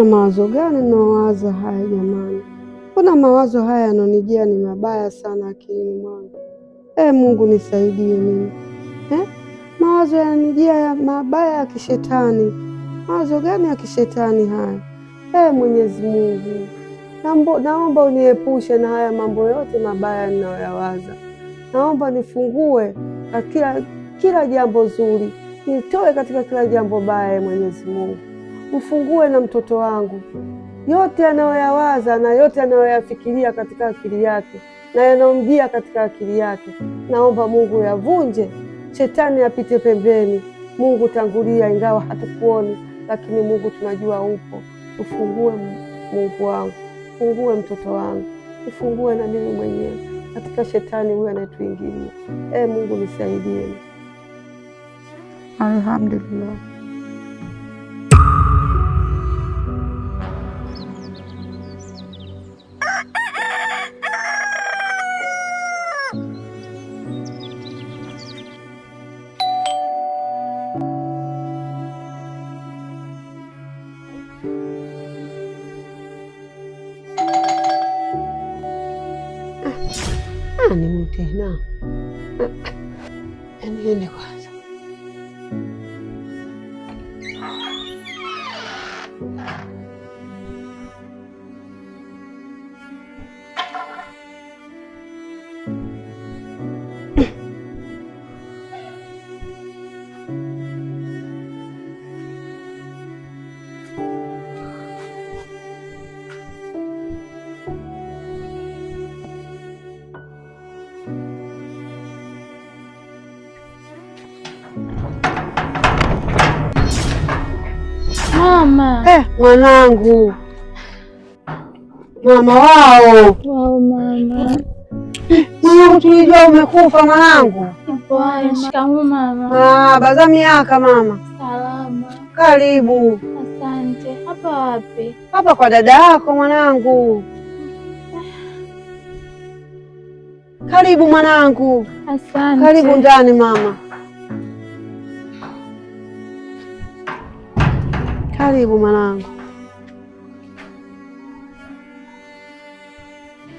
Mawazo gani nawaza haya jamani? Mbona mawazo haya yanonijia ni mabaya sana akilini mwangu. E Mungu nisaidie mimi eh? Mawazo yananijia ya mabaya ya kishetani. Mawazo gani ya kishetani haya? E Mwenyezi Mungu, naomba uniepushe na haya mambo yote mabaya ninayoyawaza. Naomba nifungue kila, kila jambo zuri, nitoe katika kila jambo baya. Mwenyezi Mungu, mfungue na mtoto wangu yote anayoyawaza na yote anayoyafikiria katika akili yake na yanayomjia katika akili yake, naomba Mungu yavunje, shetani apite pembeni. Mungu tangulia, ingawa hatukuoni, lakini Mungu tunajua upo. Ufungue Mungu wangu, fungue mtoto wangu, ufungue na mimi mwenyewe katika shetani huyu anayetuingilia. E Mungu nisaidie. Alhamdulillah. Ni tena niende kwanza. Mama. Mwanangu, mama wao. Wao mama. Mwanangu, tulijua umekufa mwanangu. Shikamoo mama. Ah, baza miaka mama. Salama. Karibu. Asante. Hapa wapi? Hapa kwa dada yako mwanangu. Karibu mwanangu. Asante. Karibu ndani mama. Karibu mwanangu.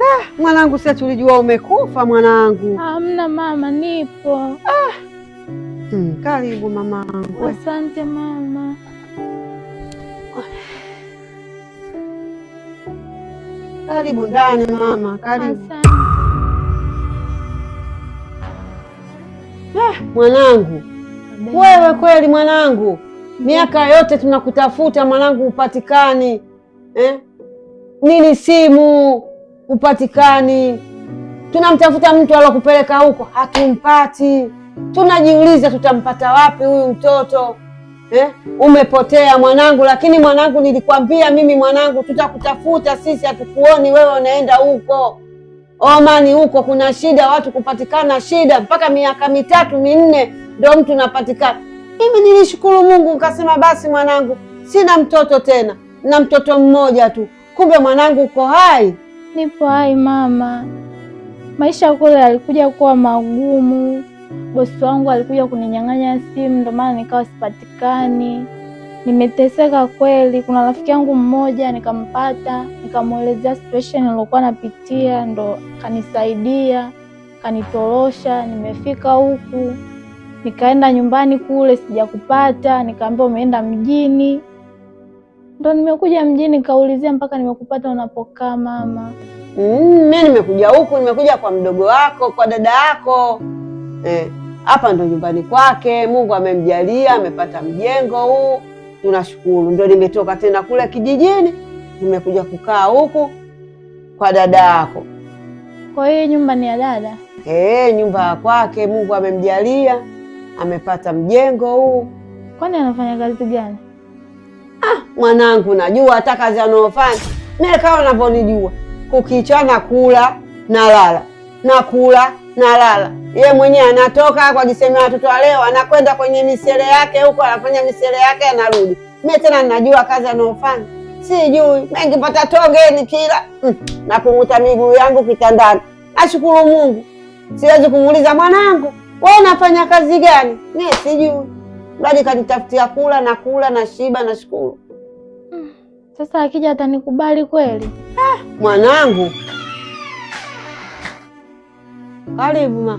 Ah, mwanangu, sasa tulijua umekufa mwanangu. Hamna mama, nipo. Ah. Karibu mamangu. Asante mama. Karibu ndani mama, karibu. Asante. Ah, mwanangu. Wewe kweli mwanangu. Miaka yote tunakutafuta mwanangu, upatikani eh? Nini simu upatikani, tunamtafuta mtu alokupeleka huko hatumpati. Tunajiuliza tutampata wapi huyu mtoto eh? Umepotea mwanangu, lakini mwanangu, nilikwambia mimi mwanangu, tutakutafuta sisi, hatukuoni wewe unaenda huko Omani huko kuna shida, watu kupatikana shida, mpaka miaka 3 4 ndio mtu napatikana. Mimi nilishukuru Mungu nikasema basi mwanangu, sina mtoto tena, na mtoto mmoja tu. Kumbe mwanangu uko hai. Nipo hai mama. Maisha kule yalikuja kuwa magumu. Bosi wangu alikuja kuninyang'anya simu, ndio maana nikawa sipatikani. Nimeteseka kweli. Kuna rafiki yangu mmoja nikampata, nikamuelezea situation nilikuwa napitia, ndo kanisaidia, kanitorosha. Nimefika huku nikaenda nyumbani kule sijakupata, nikaambiwa umeenda mjini. Ndo nimekuja mjini nikaulizia mpaka nimekupata unapokaa mama. Mimi nimekuja huku, nimekuja kwa mdogo wako, kwa dada yako. Hapa ndo nyumbani kwake. Mungu amemjalia, amepata mjengo huu. Tunashukuru. Ndo nimetoka tena kule kijijini, nimekuja kukaa huku kwa dada yako. Kwa hiyo nyumba ni ya dada? Nyumba ya kwake, Mungu amemjalia, amepata mjengo huu. Kwani anafanya kazi gani? Ah, mwanangu, najua hata kazi anayofanya. Mimi kama unavyonijua, kukicha na kula na lala, na kula na lala. Ye mwenyewe anatoka kwa jisemea watoto wa leo, anakwenda kwenye misele yake huko, anafanya misele yake anarudi. Mimi tena ninajua kazi anayofanya. Sijui, mimi nikipata tonge nikila, na kunguta miguu yangu kitandani. Nashukuru Mungu. Siwezi kumuuliza mwanangu, wewe unafanya kazi gani? Mimi sijui. Bali kanitafutia kula na kula na shiba na shukuru. Sasa akija atanikubali kweli? Mwanangu, karibu ma.